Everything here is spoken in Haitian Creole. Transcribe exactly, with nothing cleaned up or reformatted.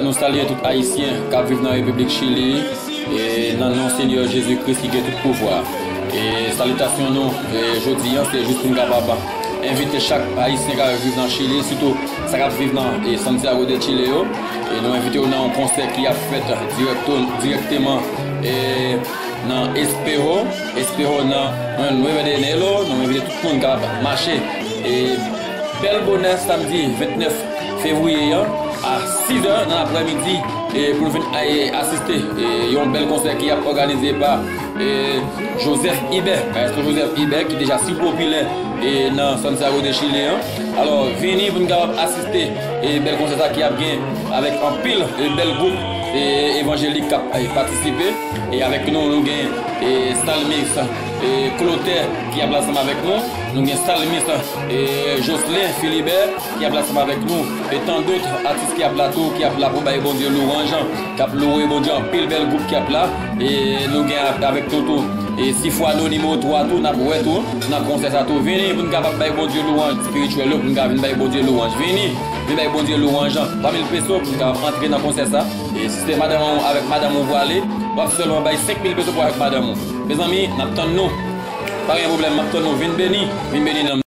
Nou salye tout Ayisyen k ap viv nan Repiblik Chili, e nan non Senyè Jezi Kris ki gen tout pouvwa. E salitasyon nou, e jodi a, se jis pou n kapab envite chak Ayisyen k ap viv nan Chili, sitou sa k ap viv nan, e Santiago de Chile yo. E nou envite yo nan yon konsè ki ap fèt dirèkto-, dirèkteman, e nan Espejo, Espejo nan, nan nueve de enero. Nou envite tout moun k ap mache, e bèl bonè samdi vennèf fevriye a, a sis è nan aprèmidi, e pou nou vin, e, asiste, e, yon bèl konsè ki ap òganize pa, e, Joseph Ibert, Maestro Joseph Ibert, ki deja si popilè, e, nan Santiago de Chile a. Alò, vini pou n kapab asiste, e, bèl konsè sa ki ap gen avèk anpil, e, bèl gwoup, e, evanjelik k ap, e, patisipe. E avèk nou, nou gen, e, salmis, e, Clotaire ki ap la ansanm avèk nou. Nou gen salmis, e, Jocelyn Philibert ki ap la ansanm avèk nou. E tant d'autres atis ki ap la tou, ki ap la pou bay Bondye lwanj, k ap louwe Bondye, anpil bèl gwoup ki ap la. E nou gen avèk nou tou, e, Sifwano nimewo twa tou, n ap wè tou nan konsè sa tou. Vini pou n kapab bay Bondye lwanj espirityèl yo, pou n ka vin bay Bondye lwanj. Vini, vin bay Bondye lwanj. Twa mil peso pou n kapab antre nan konsè sa. E si se madanm ou, avèk madanm ou pou ale, w ap sèlman bay senk mil peso pou avèk madanm ou. Mezanmi, n ap tann nou. Pa gen pwoblèm, m ap tann nou. Vin beni, vin beni nan